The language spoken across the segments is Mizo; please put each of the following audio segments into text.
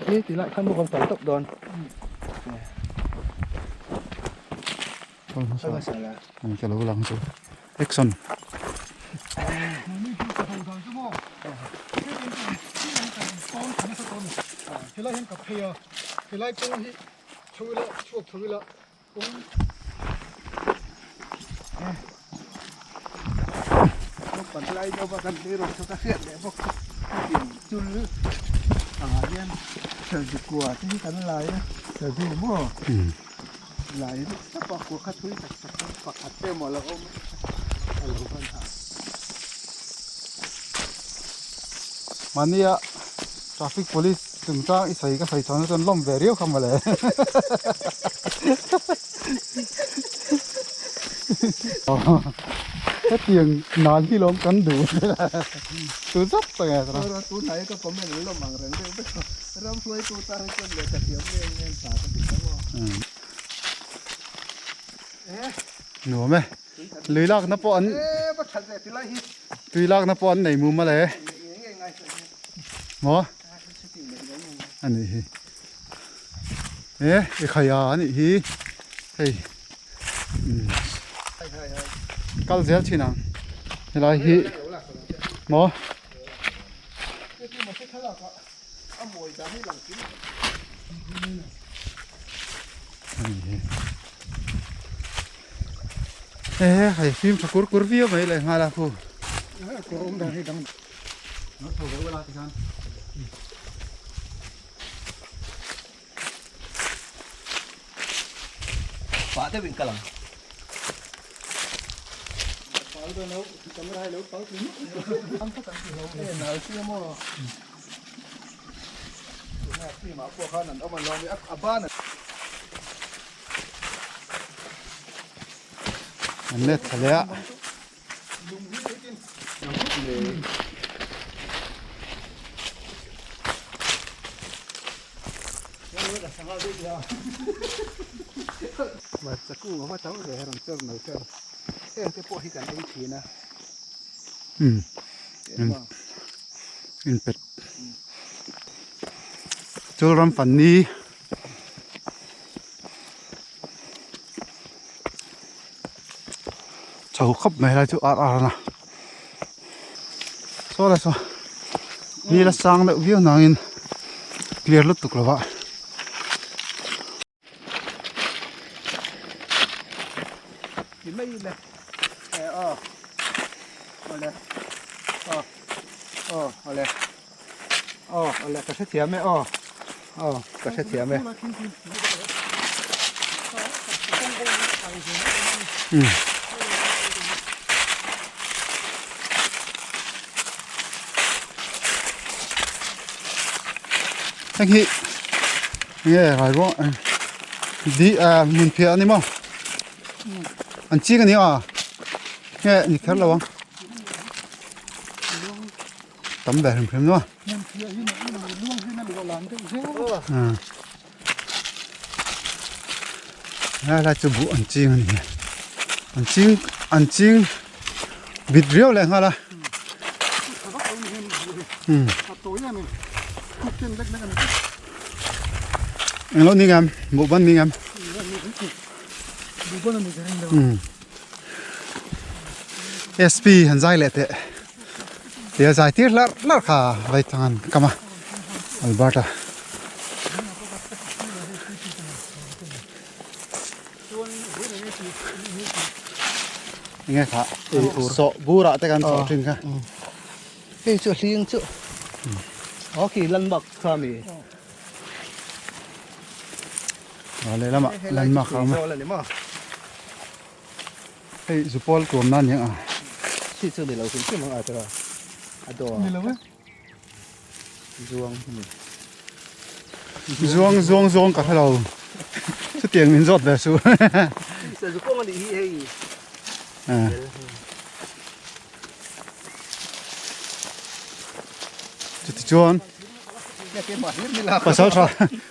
He ti lai khan maw kan kal tawp dawn. Kal hmasa la. Ang ka lo lang chu. Action. Helai hian ka phei a, helai kawng hi chho ila chhuak chho ila kawng. Kan lai deuh a kan tleirawl chu ka hriat leh bawk chu hetiang chul angah hian Serzi kua te hi kan lai a Serzi ni maw lai ruk thlap a kua kha thui tak tak a pakhat te emaw a lo awm a lo van a. Mahnia traffic police chungchang i sawi ka sawi chhuahna chuan lawm ve riau kha mawle. Hetiang nal hi lawm kan duh tu zat tak e. Tunah hi ka comment lawm ang reng deuh vek a. Ram hruaitu tan hi chuan lehkha thiam nge nge tha ka ti tho a. Nuam e. Lui lakna pawh an tui lakna pawh an nei mum a le. Maw? A nih hi. E i khai a a nih hi. Hei. Kal zel thin ang. Helai hi. Maw? E hei fim tha kur kur viau mai leh nghal a khu. Pah deuh in kal ang. An let thla leh a. In pet chul ram fan ni. Chho khawp mai lai chu ar ar a na saw lai saw ni la sang deuh viau nangin clear lutuk lo va. Heng hi nge rai ruang di hmun phiah a ni maw an ching a ni a nge ni kher lo ang. Tam ber hrim hrim nuam. Lai lai chu buh an ching a ni an ching an ching bit riau leh nghal a englo ni ngam buh ban ni ngam SP han zai leh teh. Tia zai tir hlarh hlarh kha vaithang an kam a Alberta. Enge kha sawh burah te kan sawh thin kha. Hei chu hling chu. Aw khi landmark kha mi. Aw lehlamah landmark a awm a. Hei zupawl tuam na aniang a. Chi chu ni lo hrim hrim ang a tira a daw a. Ni lo e. Zuang ni. Zuang zuang zuang ka hre lo. Chutiang min zawt ve su. Sa zukawng a nih hi hei. Chuti chuan pasal tha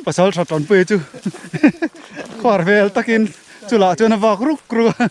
pasal tha tanpui chu khuar vel takin chulah chuan a vak ruk ruk a.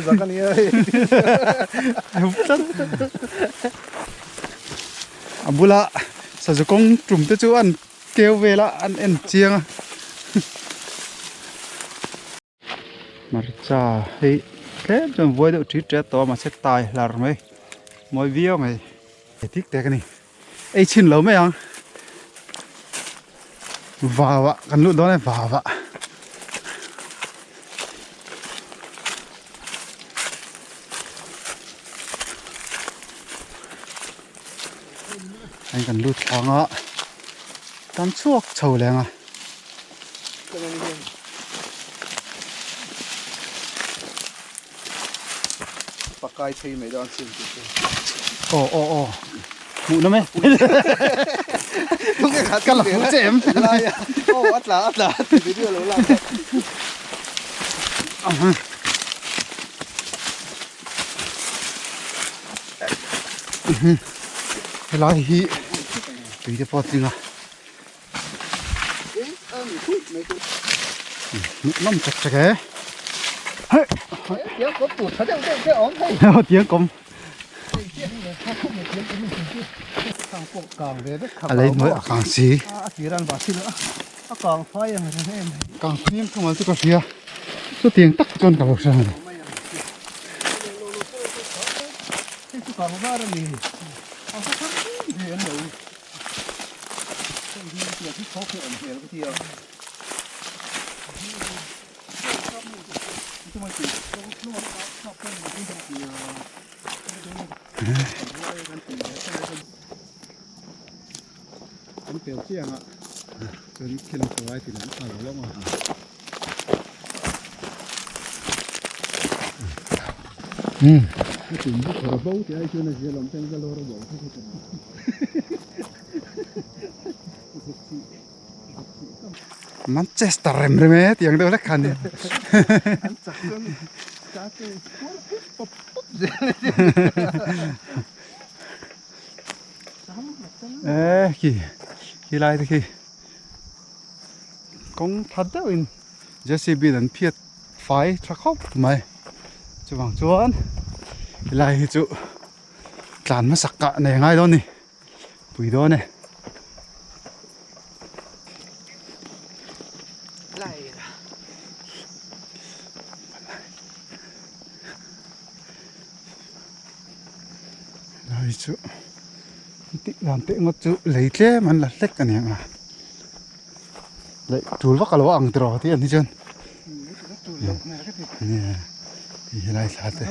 Zak a nia hei. A bula sazu kawng tum te chu an keu vel a an en chiang a. Hmarcha hei tlem chuan vuai deuh ṭit ṭet tawh a mahse tai hlar mai mawi viau mai dik tek a ni ei chhin lo mai ang vau ah kan luh dawn e vau ah. Hei kan lut thlang a tam chhuak chho leng a. Pakai phei mai dawn sin tih chu. Aw aw aw hmuh nawm e. Ka la hmuh che em. Aw a tla a tla ti video lo lak. Helai hi tui te pawh a tling a. Nawm chak chak e. Hei. Tiang kawm tur tha deuh deuh te awm hei. Tiang kawm. A lei hnuai a kang si. A tiran va sil a. A kang fai ang reng em. Kang fim thung chu ka hria. Chutiang tak chuan ka lo hre a ni. Hei chu kang var a ni. A khaw thar ve an lo. An pel chiang a chuan thil an sawi lai tih lam a lo lawm a. Manchester rem rem e tiang deuh hlek khan ni. E khi khi lai te khi kawng that deuh in J_C_B in an phiat fai tha khawp mai chuvang chuan helai hi chu tlan hmasak kah nei ngai dawn a ni pui dawn e. Helai chu tih dan teh ngawt chu lei tlem an la hlek a ni ang a leh tul vak a lo ang tiraw tih an ni chuan helai thla te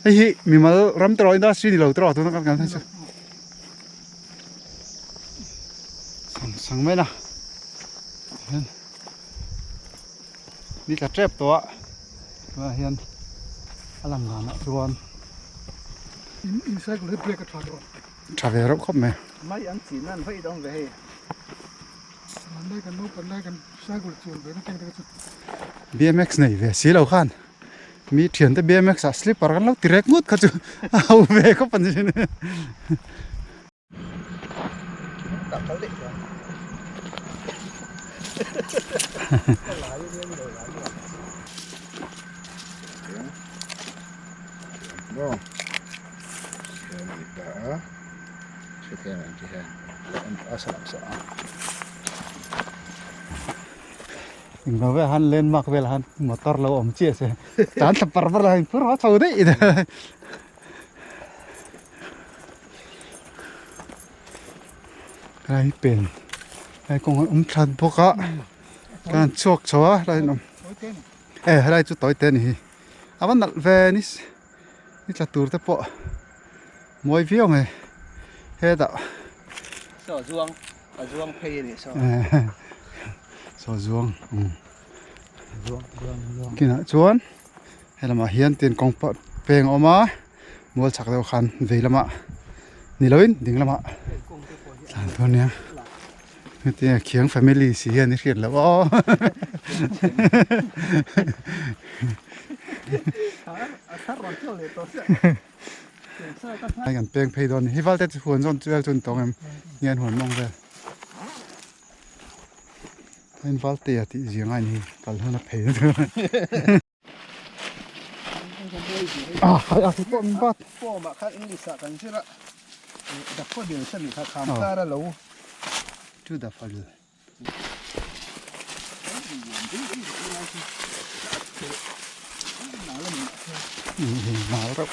hei hi mimal ram tiraw industry ni lo tiraw tuna kan kal chu sang sang mai na Ni tla tep tawh a tunah hian a lang danah chuan In cycle hi brake a tha tawh tha ve reuh khawp mai. Mai an chin nan vaih dawng ve hei. Vanlai kan naupan lai kan cycle chuan ve na keng te kha chu. BMX nei ve si lo khan mi thiante BMX ah slipper kan lo ti rek ngut kha chu a ho ve khawp a ni. Englo velah han landmark velah han motor lo awm chiah se tan thla par par la phur haw chho daih Helai hi pen helai kawng an awm that bawk a kan chhuak chho a helai an awm e helai chu tawi te a ni hi a va nalh ve ni ni tla tur te pawh mawi viau mai hetah saw zuang a zuang phei a nih saw saw zuang kinah chuan. He lamah hian tin kawng peng a awm a mual chhak deuh khan vei lamah ni loin ding lamah tlan tur a nia hetiang khiang family si hian i hriat loh aw hei kan peng phei dawn a ni hei val te chu huan zawn chu vel chu an tawng em nge an huan mawng vel. In Valtea tih zia ngai ni kal hun a phei na tur a hai a pawh min bat form ah khan English ah kan zir a daffodil se ni kha kham kar a lo chu daffodil nal reuh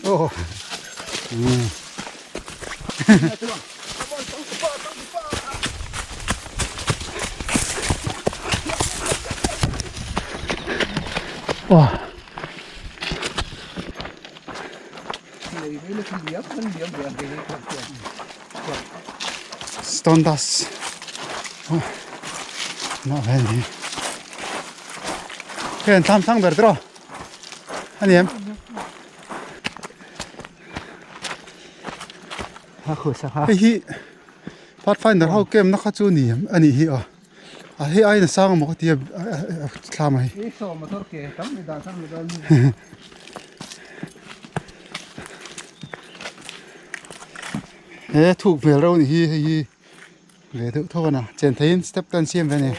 Oh. Wow. Stone dust. Na vel ni. Cái anh tham thang ber tro. Anh em. Hei hi Pathfinder ho camp na kha chu ni a nih hi aw. A hei aiin a sang amaw ka ti a thlam a hi. He thuk hmel reuh a nih hi hei hi ve deuh tho a na chen theiin step te an siam ve a ni.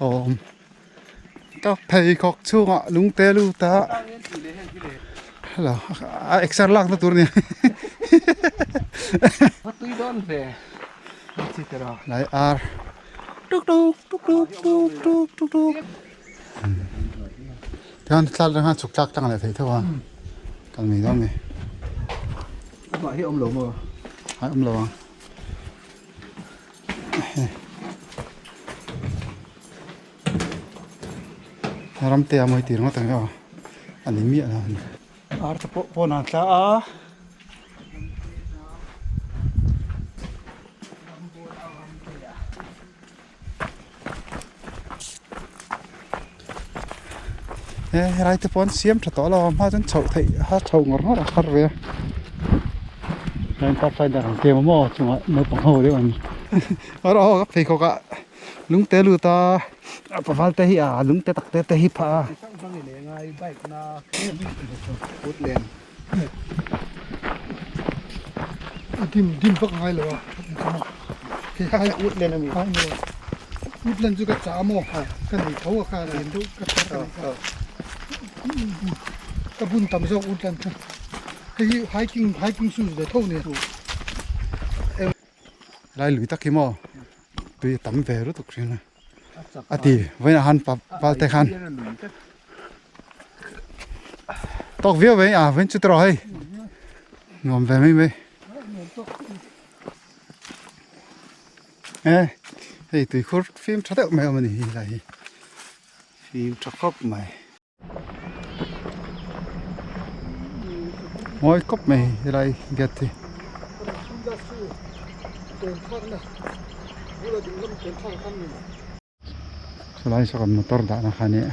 Aw awm. Ka pheikhawk chhungah lungte lut a hello a exer lak na tur a ni lai ar tuk tuk tuk tuk tuk tuk tuk tuk tichuan thlak atang chhuk thlak tlang leh thei tho a kal mai dawn a ni a awm lo ang. Ram te a mawi tir ngawt ang e aw a ni miah lo a ni. Ar te pawh pawn an tla a. He helai te pawh an siam tha tawh lo a hma chuan chhoh theih a chhoh ngawr ngawr a har ve a chuan pathfinder ang kem a maw chungah naupang ho deuh an rawh aw ka pheikhawk ah lungte lut a paval te hi a lungte tak te te hi phah a. A dim dim vak ngai lo a hei woodland chu ka chah a maw ka nei tho a kha lian deuh ka thar ka nei kha ka bun tam zawk woodland kha hei hi hiking hiking shoes ve tho a ni. Lai lui tak hi maw tui a tam ve lutuk thin a a ti vawiinah khan pal te khan tawk viau ve a vawiin chu tawh hei nuam ve mai mai e hei tuikhur fim tha deuh mai a awm a ni hi helai hi fim tha khawp mai. Mawi kawp mai helai gate hi. Chulai saw kan motor dahna kha nia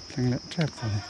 thleng leh tep tawh a ni.